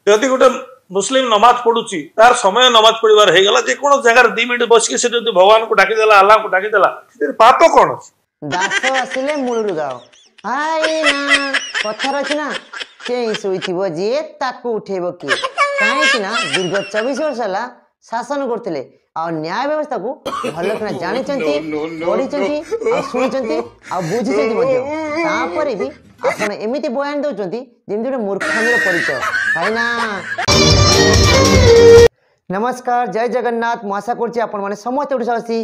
ଯଦି ଗୋଟେ ମୁସଲିମ ନମାଜ ପଢୁଛି, ତାର ସମୟ ନମାଜ ପଢିବାର ହେଇଗଲା, ଯେକୌଣସି ଜାଗାରେ 2 ମିନିଟ୍ ବସିକି ସେ ଯଦି ଭଗବାନଙ୍କୁ ଡାକିଦେଲା, ଆଲ୍ଲାହଙ୍କୁ ଡାକିଦେଲା, ସେଥିରେ ପାପ କଣ ଅଛି? ଦାସ ଆସିଲେ ମୂଳରୁ ଗାଅ। ଭାଇ ନା, କଥାରେ ଅଛି ନା, ଚେଇଁ ଶୋଇଥିବ ଯିଏ ତାକୁ ଉଠେଇବ କିଏ? କାହିଁକି ନା ଦୀର୍ଘ 24 ବର୍ଷ ହେଲା ଶାସନ କରୁଥିଲେ ଆଉ ନ୍ୟାୟ ବ୍ୟବସ୍ଥାକୁ ଭଲ କିନା ଜାଣିଛନ୍ତି, ପଢିଛନ୍ତି ଆଉ ଶୁଣିଛନ୍ତି ଆଉ ବୁଝିଛନ୍ତି ମଧ୍ୟ। ତାପରେ ବି ଆପଣ ଏମିତି ବୟାନ ଦଉଛନ୍ତି ଯେମିତି ଗୋଟେ ମୂର୍ଖାମିର ପରିଚୟ। ଭାଇନା, ନମସ୍କାର, ଜୟ ଜଗନ୍ନାଥ। ମୁଁ ଆଶା କରୁଛି ଆପଣମାନେ ସମସ୍ତେ ଓଡ଼ିଶାବାସୀ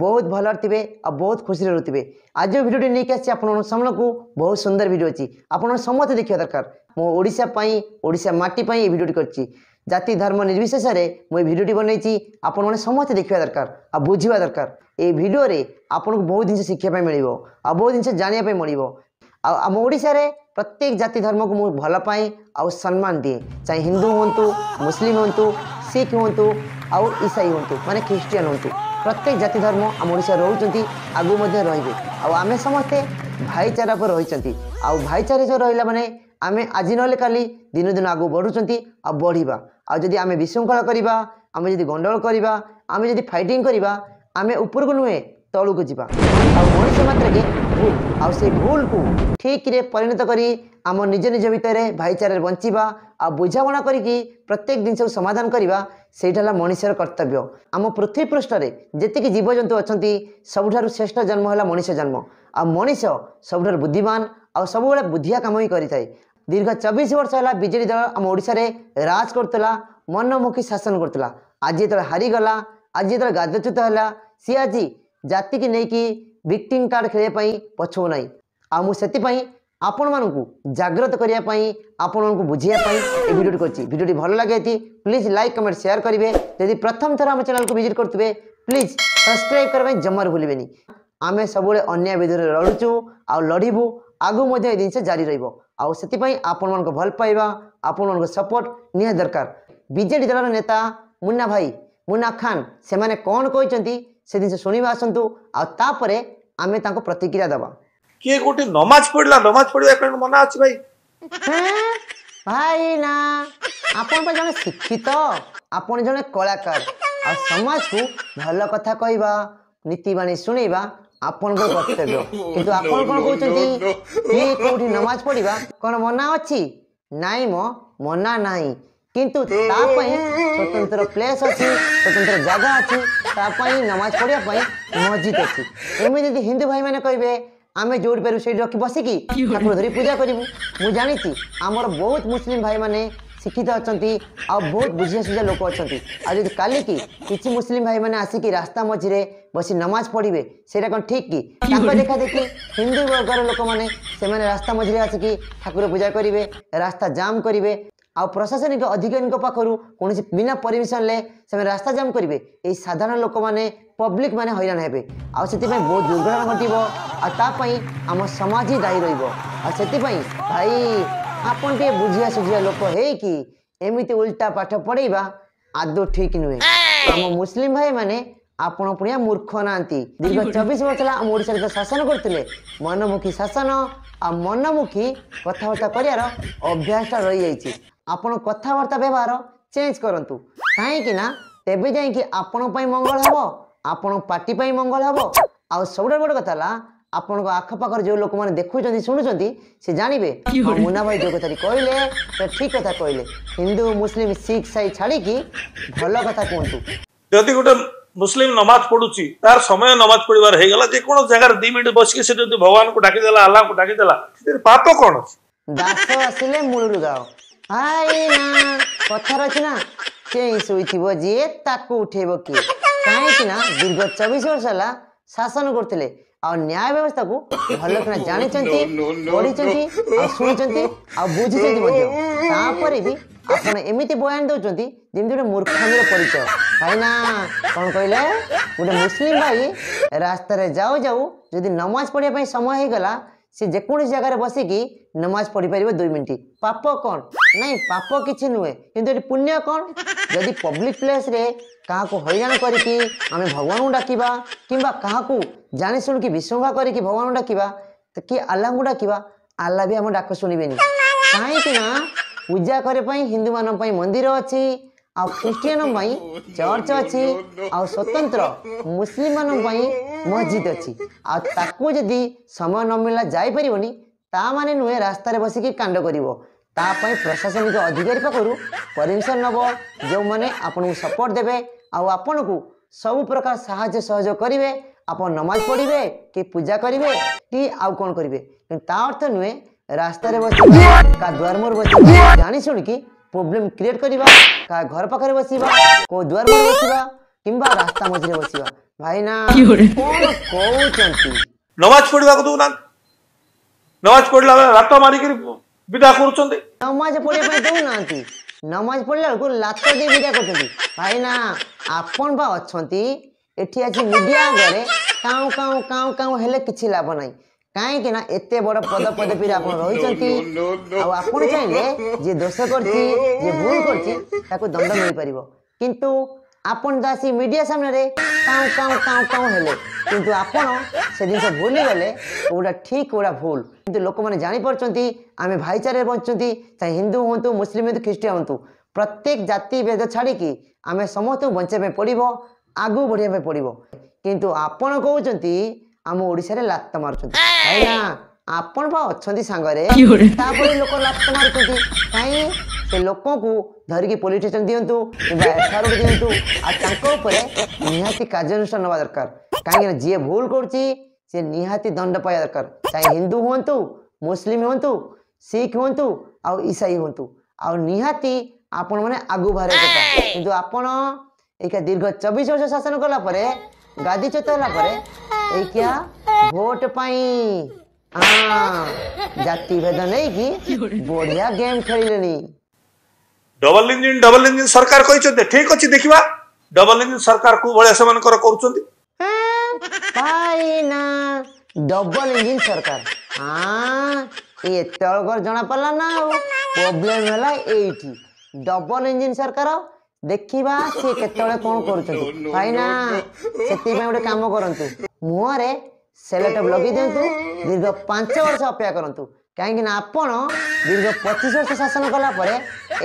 ବହୁତ ଭଲରେ ଥିବେ ଆଉ ବହୁତ ଖୁସିରେ ରହୁଥିବେ। ଆଜି ଭିଡ଼ିଓଟି ନେଇକି ଆସିଛି ଆପଣଙ୍କ ସାମ୍ନାକୁ। ବହୁତ ସୁନ୍ଦର ଭିଡ଼ିଓ ଅଛି, ଆପଣ ସମସ୍ତେ ଦେଖିବା ଦରକାର। ମୁଁ ଓଡ଼ିଶା ପାଇଁ, ଓଡ଼ିଶା ମାଟି ପାଇଁ ଏ ଭିଡ଼ିଓଟି କରିଛି। ଜାତି ଧର୍ମ ନିର୍ବିଶେଷରେ ମୁଁ ଏ ଭିଡ଼ିଓଟି ବନେଇଛି। ଆପଣମାନେ ସମସ୍ତେ ଦେଖିବା ଦରକାର ଆଉ ବୁଝିବା ଦରକାର। ଏଇ ଭିଡ଼ିଓରେ ଆପଣଙ୍କୁ ବହୁତ ଜିନିଷ ଶିଖିବା ପାଇଁ ମିଳିବ ଆଉ ବହୁତ ଜିନିଷ ଜାଣିବା ପାଇଁ ମିଳିବ। ଆଉ ଆମ ଓଡ଼ିଶାରେ ପ୍ରତ୍ୟେକ ଜାତି ଧର୍ମକୁ ମୁଁ ଭଲ ପାଏ ଆଉ ସମ୍ମାନ ଦିଏ। ଚାହେ ହିନ୍ଦୁ ହୁଅନ୍ତୁ, ମୁସଲିମ ହୁଅନ୍ତୁ, ଶିଖ ହୁଅନ୍ତୁ ଆଉ ଇସାଇ ହୁଅନ୍ତୁ, ମାନେ ଖ୍ରୀଷ୍ଟିଆନ ହୁଅନ୍ତୁ, ପ୍ରତ୍ୟେକ ଜାତି ଧର୍ମ ଆମ ଓଡ଼ିଶାରେ ରହୁଛନ୍ତି, ଆଗକୁ ମଧ୍ୟ ରହିବେ। ଆଉ ଆମେ ସମସ୍ତେ ଭାଇଚାରା ଉପରେ ରହିଛନ୍ତି। ଆଉ ଭାଇଚାରା ଯେଉଁ ରହିଲା, ମାନେ ଆମେ ଆଜି ନହେଲେ କାଲି ଦିନ ଦିନ ଆଗକୁ ବଢ଼ୁଛନ୍ତି ଆଉ ବଢ଼ିବା। ଆଉ ଯଦି ଆମେ ବିଶୃଙ୍ଖଳା କରିବା, ଆମେ ଯଦି ଗଣ୍ଡଗୋଳ କରିବା, ଆମେ ଯଦି ଫାଇଟିଂ କରିବା, ଆମେ ଉପରକୁ ନୁହେଁ, ତଳକୁ ଯିବା। ଆଉ ମଣିଷ ମାତ୍ରକେ ଭୁଲ, ଆଉ ସେଇ ଭୁଲକୁ ଠିକରେ ପରିଣତ କରି ଆମ ନିଜ ନିଜ ଭିତରେ ଭାଇଚାରାରେ ବଞ୍ଚିବା ଆଉ ବୁଝାମଣା କରିକି ପ୍ରତ୍ୟେକ ଜିନିଷକୁ ସମାଧାନ କରିବା, ସେଇଟା ହେଲା ମଣିଷର କର୍ତ୍ତବ୍ୟ। ଆମ ପୃଥିବୀ ପୃଷ୍ଠରେ ଯେତିକି ଜୀବଜନ୍ତୁ ଅଛନ୍ତି, ସବୁଠାରୁ ଶ୍ରେଷ୍ଠ ଜନ୍ମ ହେଲା ମଣିଷ ଜନ୍ମ। ଆଉ ମଣିଷ ସବୁଠାରୁ ବୁଦ୍ଧିମାନ ଆଉ ସବୁବେଳେ ବୁଦ୍ଧିଆ କାମ ହିଁ କରିଥାଏ। ଦୀର୍ଘ 24 ବର୍ଷ ହେଲା ବିଜେଡ଼ି ଦଳ ଆମ ଓଡ଼ିଶାରେ ରାଜ କରୁଥିଲା, ମନମୁଖୀ ଶାସନ କରୁଥିଲା। ଆଜି ଯେତେବେଳେ ହାରିଗଲା, ଆଜି ଯେତେବେଳେ ଗାଦିଚ୍ୟୁତ ହେଲା, ସିଏ ଆଜି ଜାତିକି ନେଇକି ଭିକ୍ଟିମ୍ କାର୍ଡ଼ ଖେଳିବା ପାଇଁ ପଛଉ ନାହିଁ। ଆଉ ମୁଁ ସେଥିପାଇଁ ଆପଣମାନଙ୍କୁ ଜାଗ୍ରତ କରିବା ପାଇଁ, ଆପଣମାନଙ୍କୁ ବୁଝିବା ପାଇଁ ଏ ଭିଡ଼ିଓଟି କରିଛି। ଭିଡ଼ିଓଟି ଭଲ ଲାଗେ ଯଦି ପ୍ଲିଜ୍ ଲାଇକ୍, କମେଣ୍ଟ, ସେୟାର କରିବେ। ଯଦି ପ୍ରଥମ ଥର ଆମ ଚ୍ୟାନେଲକୁ ଭିଜିଟ୍ କରୁଥିବେ, ପ୍ଲିଜ୍ ସବସ୍କ୍ରାଇବ୍ କରିବା ପାଇଁ ଜମାରୁ ଭୁଲିବେନି। ଆମେ ସବୁବେଳେ ଅନ୍ୟାୟ ବିରୁଦ୍ଧରେ ଲଢ଼ୁଛୁ ଆଉ ଲଢ଼ିବୁ। ଆଗକୁ ମଧ୍ୟ ଏ ଜିନିଷ ଜାରି ରହିବ। ଆଉ ସେଥିପାଇଁ ଆପଣମାନଙ୍କ ଭଲ ପାଇବା, ଆପଣମାନଙ୍କ ସପୋର୍ଟ ନିହାତି ଦରକାର। ବିଜେଡ଼ି ଦଳର ନେତା ମୁନ୍ନା ଭାଇ, ମୁନ୍ନା ଖାନ, ସେମାନେ କ'ଣ କହିଛନ୍ତି ସେ ଜିନିଷ ଶୁଣିବା ଆସନ୍ତୁ, ଆଉ ତାପରେ ଆମେ ତାଙ୍କୁ ପ୍ରତିକ୍ରିୟା ଦେବା। କିଏ ଗୋଟେ ନମାଜ ପଢିଲା, ନମାଜ ପଢିବା ପାଇଁ ମନା ଅଛି ଭାଇ? ହେଁ? ଭାଇ ନା, ଆପଣ ପା ଜଣେ ଶିକ୍ଷିତ, ଆପଣ ଜଣେ କଳାକାର, ଆଉ ସମାଜକୁ ଭଲ କଥା କହିବା, ନୀତିବାଣୀ ଶୁଣେଇବା ଆପଣଙ୍କ କର୍ତ୍ତବ୍ୟ। କିନ୍ତୁ ଆପଣ କ'ଣ କହୁଛନ୍ତି? କିଏ କୋଉଠି ନମାଜ ପଢିବା କ'ଣ ମନା ଅଛି? ନାଇଁ ମ, ମନା ନାହିଁ, କିନ୍ତୁ ତା ପାଇଁ ସ୍ୱତନ୍ତ୍ର ପ୍ଲେସ୍ ଅଛି, ସ୍ୱତନ୍ତ୍ର ଜାଗା ଅଛି, ତା ପାଇଁ ନମାଜ ପଢିବା ପାଇଁ ମସଜିଦ୍ ଅଛି। ଏମିତି ଯଦି ହିନ୍ଦୁ ଭାଇମାନେ କହିବେ, ଆମେ ଯୋଉଠି ପାରିବୁ ସେଇଠି ରଖି ବସିକି ଠାକୁର ଧରି ପୂଜା କରିବୁ। ମୁଁ ଜାଣିଛି ଆମର ବହୁତ ମୁସଲିମ ଭାଇମାନେ ଶିକ୍ଷିତ ଅଛନ୍ତି ଆଉ ବହୁତ ବୁଝିବା ସୁଝା ଲୋକ ଅଛନ୍ତି। ଆଉ ଯଦି କାଲିକି କିଛି ମୁସଲିମ ଭାଇମାନେ ଆସିକି ରାସ୍ତା ମଝିରେ ବସି ନମାଜ ପଢ଼ିବେ, ସେଇଟା କ'ଣ ଠିକ୍ କି? ତାଙ୍କ ଦେଖା ଦେଖି ହିନ୍ଦୁ ବର୍ଗର ଲୋକମାନେ ସେମାନେ ରାସ୍ତା ମଝିରେ ଆସିକି ଠାକୁର ପୂଜା କରିବେ, ରାସ୍ତା ଜାମ୍ କରିବେ, ଆଉ ପ୍ରଶାସନିକ ଅଧିକାରୀଙ୍କ ପାଖରୁ କୌଣସି ବିନା ପରମିସନରେ ସେମାନେ ରାସ୍ତା ଜାମ୍ କରିବେ। ଏଇ ସାଧାରଣ ଲୋକମାନେ, ପବ୍ଲିକ ମାନେ ହଇରାଣ ହେବେ ଆଉ ସେଥିପାଇଁ ବହୁତ ଦୁର୍ଘଟଣା ଘଟିବ, ଆଉ ତା ପାଇଁ ଆମ ସମାଜ ହିଁ ଦାୟୀ ରହିବ। ଆଉ ସେଥିପାଇଁ ଭାଇ, ଆପଣ ଟିକେ ବୁଝିବା ସୁଝିବା ଲୋକ ହେଇକି ଏମିତି ଉଲ୍ଟା ପାଠ ପଢ଼େଇବା ଆଦୌ ଠିକ୍ ନୁହେଁ। ଆମ ମୁସଲିମ ଭାଇମାନେ ଆପଣ ପୁଣିଆ ମୂର୍ଖ ନାହାନ୍ତି। ଦୀର୍ଘ 24 ବର୍ଷ ହେଲା ଆମ ଓଡ଼ିଶାରେ ତ ଶାସନ କରୁଥିଲେ। ମନମୁଖୀ ଶାସନ ଆଉ ମନମୁଖୀ କଥାବାର୍ତ୍ତା କରିବାର ଅଭ୍ୟାସଟା ରହିଯାଇଛି। ଆପଣ କଥାବାର୍ତ୍ତା ବ୍ୟବହାର ଚେଞ୍ଜ କରନ୍ତୁ, କାହିଁକି ନା ତେବେ ଯାଇକି ଆପଣଙ୍କ ପାଇଁ ମଙ୍ଗଳ ହେବ, ଆପଣଙ୍କ ପାର୍ଟି ପାଇଁ ମଙ୍ଗଳ ହେବ। ଆଉ ସବୁଠାରୁ ବଡ଼ କଥା ହେଲା, ଆପଣଙ୍କ ଆଖପାଖରେ ଯେଉଁ ଲୋକମାନେ ଦେଖୁଛନ୍ତି, ଶୁଣୁଛନ୍ତି, ସେ ଜାଣିବେ, ହଁ, ମୁନ୍ନା ଭାଇ ଯେଉଁ କଥାଟି କହିଲେ ସେ ଠିକ କଥା କହିଲେ। ହିନ୍ଦୁ, ମୁସଲିମ, ଶିଖ, ଇସାଇ ଛାଡ଼ିକି ଭଲ କଥା କୁହନ୍ତୁ। ଯଦି ଗୋଟେ ମୁସଲିମ ନମାଜ ପଢୁଛି, ତାର ସମୟ ନମାଜ ପଢିବାର ହେଇଗଲା, ଯେକୌଣସି ଜାଗାରେ 2 ମିନିଟ୍ ବସିକି ସେ ଯଦି ଭଗବାନଙ୍କୁ ଡାକିଦେଲା, ଆଲ୍ଲାହଙ୍କୁ ଡାକିଦେଲା, ସେଥିରେ ପାପ କଣ ଅଛି? ଦାସ ଆସିଲେ ମୂଳରୁ ଗାଅ। ଭାଇ ନା, କଥାରେ ଅଛି ନା, ଚେଇଁ ଶୋଇଥିବ ଯିଏ ତାକୁ ଉଠେଇବ କିଏ? କାହିଁକି ନା ଦୀର୍ଘ 24 ବର୍ଷ ହେଲା ଶାସନ କରୁଥିଲେ ଆଉ ନ୍ୟାୟ ବ୍ୟବସ୍ଥାକୁ ଭଲ କିନା ଜାଣିଛନ୍ତି, ପଢିଛନ୍ତି ଆଉ ଶୁଣିଛନ୍ତି ଆଉ ବୁଝିଛନ୍ତି ମଧ୍ୟ। ତାପରେ ବି ଆପଣ ଏମିତି ବୟାନ ଦଉଛନ୍ତି ଯେମିତି ଗୋଟେ ମୂର୍ଖାମିର ପରିଚୟ। ଭାଇନା, କ'ଣ କହିଲେ? ଗୋଟେ ମୁସଲିମ ଭାଇ ରାସ୍ତାରେ ଯାଉ ଯାଉ ଯଦି ନମାଜ ପଢିବା ପାଇଁ ସମୟ ହେଇଗଲା, ସେ ଯେକୌଣସି ଜାଗାରେ ବସିକି ନମାଜ ପଢିପାରିବ 2 ମିନିଟ୍। ପାପ କ'ଣ? ନାଇଁ, ପାପ କିଛି ନୁହେଁ, କିନ୍ତୁ ଏଠି ପୁଣ୍ୟ କ'ଣ? ଯଦି ପବ୍ଲିକ ପ୍ଲେସ୍ରେ କାହାକୁ ହଇରାଣ କରିକି ଆମେ ଭଗବାନଙ୍କୁ ଡାକିବା କିମ୍ବା କାହାକୁ ଜାଣି ଶୁଣିକି ବିଶୃଙ୍ଖଳା କରିକି ଭଗବାନଙ୍କୁ ଡାକିବା ତ କି ଆଲ୍ଲାହଙ୍କୁ ଡାକିବା, ଆଲ୍ଲାହ ବି ଆମ ଡାକ ଶୁଣିବେନି। କାହିଁକି ନା ପୂଜା କରିବା ପାଇଁ ହିନ୍ଦୁମାନଙ୍କ ପାଇଁ ମନ୍ଦିର ଅଛି, ଆଉ ଖ୍ରୀଷ୍ଟିଆନ ପାଇଁ ଚର୍ଚ୍ଚ ଅଛି, ଆଉ ସ୍ୱତନ୍ତ୍ର ମୁସଲିମମାନଙ୍କ ପାଇଁ ମସଜିଦ୍ ଅଛି। ଆଉ ତାକୁ ଯଦି ସମୟ ନ ମିଳିଲା ଯାଇପାରିବନି, ତା ମାନେ ନୁହେଁ ରାସ୍ତାରେ ବସିକି କାଣ୍ଡ କରିବ। ତା ପାଇଁ ପ୍ରଶାସନିକ ଅଧିକାରୀ ପାଖରୁ ପରମିସନ୍ ନେବ, ଯେଉଁମାନେ ଆପଣଙ୍କୁ ସପୋର୍ଟ ଦେବେ ଆଉ ଆପଣଙ୍କୁ ସବୁ ପ୍ରକାର ସାହାଯ୍ୟ ସହଯୋଗ କରିବେ। ଆପଣ ନମାଜ ପଢ଼ିବେ କି ପୂଜା କରିବେ କି ଆଉ କ'ଣ କରିବେ, କିନ୍ତୁ ତା ଅର୍ଥ ନୁହେଁ ରାସ୍ତାରେ ବସିବା, କାହା ଦୁଆର ମୁହଁରେ ବସିବା, ଜାଣି ଶୁଣିକି ପ୍ରୋବ୍ଲେମ୍ କ୍ରିଏଟ୍ କରିବା, କାହା ଘର ପାଖରେ ବସିବା, କେଉଁ ଦୁଆର ମୁହଁରେ ବସିବା କିମ୍ବା ରାସ୍ତା ମଝିରେ ବସିବା। ଭାଇନା କ'ଣ କହୁଛନ୍ତି? ନମାଜ ପଢିବାକୁ ଦଉନାହାନ୍ତି, ନମାଜ ପଢିଲା ବେଳେ ଲାତ ମାରିକିରି ବିଦା କରୁଛନ୍ତି। ନମାଜ ପଢିବା ପାଇଁ ଦଉନାହାନ୍ତି, ନମାଜ ପଢିଲା ବେଳକୁ ଲାତ ଦେଇ ବିଦା କରୁଛନ୍ତି। ଭାଇନା ଆପଣ ବା ଅଛନ୍ତି ଏଠି ଆଜି ମିଡିଆ ଆଗରେ କାଉଁ କାଉଁ କାଉଁ କାଉଁ ହେଲେ କିଛି ଲାଭ ନାହିଁ, କାହିଁକି ନା ଏତେ ବଡ଼ ପଦ ପଦବୀରେ ଆପଣ ରହିଛନ୍ତି। ଆଉ ଆପଣ ଚାହିଁଲେ ଯିଏ ଦୋଷ କରିଛି, ଯିଏ ଭୁଲ କରିଛି, ତାକୁ ଦଣ୍ଡ ମିଳିପାରିବ। କିନ୍ତୁ ଆପଣ ତ ଆସି ମିଡିଆ ସାମ୍ନାରେ କାଉଁ କାଉଁ କାଉଁ କାଉଁ ହେଲେ, କିନ୍ତୁ ଆପଣ ସେ ଜିନିଷ ଭୁଲିଗଲେ କୋଉଟା ଠିକ୍ କୋଉଟା ଭୁଲ। କିନ୍ତୁ ଲୋକମାନେ ଜାଣିପାରୁଛନ୍ତି ଆମେ ଭାଇଚାରାରେ ବଞ୍ଚୁଛନ୍ତି, ଚାହେ ହିନ୍ଦୁ ହୁଅନ୍ତୁ, ମୁସଲିମ ହୁଅନ୍ତୁ, ଖ୍ରୀଷ୍ଟିଆନ ହୁଅନ୍ତୁ, ପ୍ରତ୍ୟେକ ଜାତି ଭେଦ ଛାଡ଼ିକି ଆମେ ସମସ୍ତଙ୍କୁ ବଞ୍ଚିବା ପାଇଁ ପଡ଼ିବ, ଆଗକୁ ବଢ଼ିବା ପାଇଁ ପଡ଼ିବ। କିନ୍ତୁ ଆପଣ କହୁଛନ୍ତି ଆମ ଓଡ଼ିଶାରେ ଲାତ ମାରୁଛନ୍ତି। ଭାଇନା ଆପଣ ବା ଅଛନ୍ତି ସାଙ୍ଗରେ, ତାପରେ ଲୋକ ଲାତ ମାରୁଛନ୍ତି କାହିଁ? ସେ ଲୋକଙ୍କୁ ଧରିକି ପୋଲିସ ଷ୍ଟେସନ ଦିଅନ୍ତୁ କିମ୍ବା ଏଫଆଇଆର ଦିଅନ୍ତୁ, ଆଉ ତାଙ୍କ ଉପରେ ନିହାତି କାର୍ଯ୍ୟାନୁଷ୍ଠାନ ନେବା ଦରକାର। କାହିଁକିନା ଯିଏ ଭୁଲ କରୁଛି ସେ ନିହାତି ଦଣ୍ଡ ପାଇବା ଦରକାର, ଚାହେ ହିନ୍ଦୁ ହୁଅନ୍ତୁ, ମୁସଲିମ ହୁଅନ୍ତୁ, ଶିଖ ହୁଅନ୍ତୁ ଆଉ ଇସାଇ ହୁଅନ୍ତୁ। ଆଉ ନିହାତି ଆପଣମାନେ ଆଗକୁ ବାହାରିବା କଥା। କିନ୍ତୁ ଆପଣ ଏଇକା ଦୀର୍ଘ 24 ବର୍ଷ ଶାସନ କଲା ପରେ, ଗାଦିଚ୍ୟୁତ ହେଲା ପରେ, ଏଇକିଆ ଭୋଟ ପାଇଁ ଜାତି ଭେଦ ନେଇକି ବଢିଆ ଗେମ୍ ଖେଳିଲେଣି। ଡବଲ ଇଞ୍ଜିନ, ଡବଲ ଇଞ୍ଜିନ ସରକାର କହିଛନ୍ତି, ଠିକ ଅଛି, ଦେଖିବା ଡବଲ ଇଞ୍ଜିନ ସରକାର କୋଉ ଭଳିଆ ସେମାନଙ୍କର କରୁଛନ୍ତି। ଭାଇନା ଡବଲ ଇଞ୍ଜିନ ସରକାର, ହଁ, ଏତେବେଳକର ଜଣା ପଡିଲା ନା? ଆଉ ପ୍ରୋବ୍ଲେମ ହେଲା ଏଇଠି, ଡବଲ ଇଞ୍ଜିନ ସରକାର, ଦେଖିବା ସିଏ କେତେବେଳେ କ'ଣ କରୁଛନ୍ତି। ଭାଇନା ସେଥିପାଇଁ ଗୋଟେ କାମ କରନ୍ତୁ, ମୁହଁରେ ସେଲୋଟେପ୍ ଲଗେଇ ଦିଅନ୍ତୁ, ଦୀର୍ଘ 5 ବର୍ଷ ଅପେକ୍ଷା କରନ୍ତୁ। କାହିଁକି ନା ଆପଣ ଦୀର୍ଘ 25 ବର୍ଷ ଶାସନ କଲା ପରେ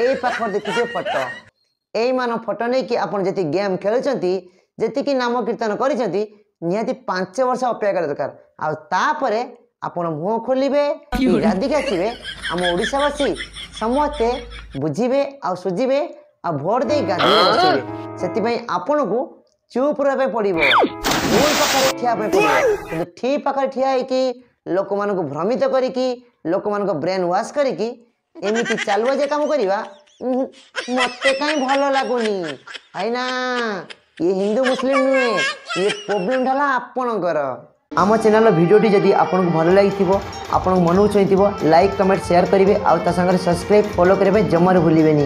ଏଇ ପାଖରେ ଦେଖିଥିବେ ଫଟୋ, ଏଇମାନ ଫଟୋ ନେଇକି ଆପଣ ଯେତିକି ଗେମ୍ ଖେଳୁଛନ୍ତି, ଯେତିକି ନାମ କୀର୍ତ୍ତନ କରିଛନ୍ତି, ନିହାତି 5 ବର୍ଷ ଅପେକ୍ଷା କରିବା ଦରକାର। ଆଉ ତାପରେ ଆପଣ ମୁହଁ ଖୋଲିବେ, ଗାଦିକି ଆସିବେ, ଆମ ଓଡ଼ିଶାବାସୀ ସମସ୍ତେ ବୁଝିବେ ଆଉ ସୁଝିବେ ଆଉ ଭୋଟ ଦେଇ ଗାଦିରେ ବସିବେ। ସେଥିପାଇଁ ଆପଣଙ୍କୁ ଚୁପ୍ ରହିବା ପାଇଁ ପଡ଼ିବ, ଭୁଲ ପାଖରେ ଠିଆ ପାଇଁ ପଡ଼ିବ। କିନ୍ତୁ ଠିକ୍ ପାଖରେ ଠିଆ ହେଇକି ଲୋକମାନଙ୍କୁ ଭ୍ରମିତ କରିକି, ଲୋକମାନଙ୍କ ବ୍ରେନ୍ ୱାଶ୍ କରିକି ଏମିତି ଚାଲୁଆ ଯେ କାମ କରିବା ମତେ କାହିଁ ଭଲ ଲାଗୁନି। ଭାଇନା ଇଏ ହିନ୍ଦୁ ମୁସଲିମ ନୁହେଁ, ଇଏ ପ୍ରୋବ୍ଲେମଟା ହେଲା ଆପଣଙ୍କର। ଆମ ଚ୍ୟାନେଲର ଭିଡ଼ିଓଟି ଯଦି ଆପଣଙ୍କୁ ଭଲ ଲାଗିଥିବ, ଆପଣଙ୍କ ମନକୁ ଛୁଇଁଥିବ, ଲାଇକ୍ କମେଣ୍ଟ ସେୟାର କରିବେ, ଆଉ ତା ସାଙ୍ଗରେ ସବସ୍କ୍ରାଇବ୍ ଫଲୋ କରିବା ପାଇଁ ଜମାରୁ ଭୁଲିବେନି।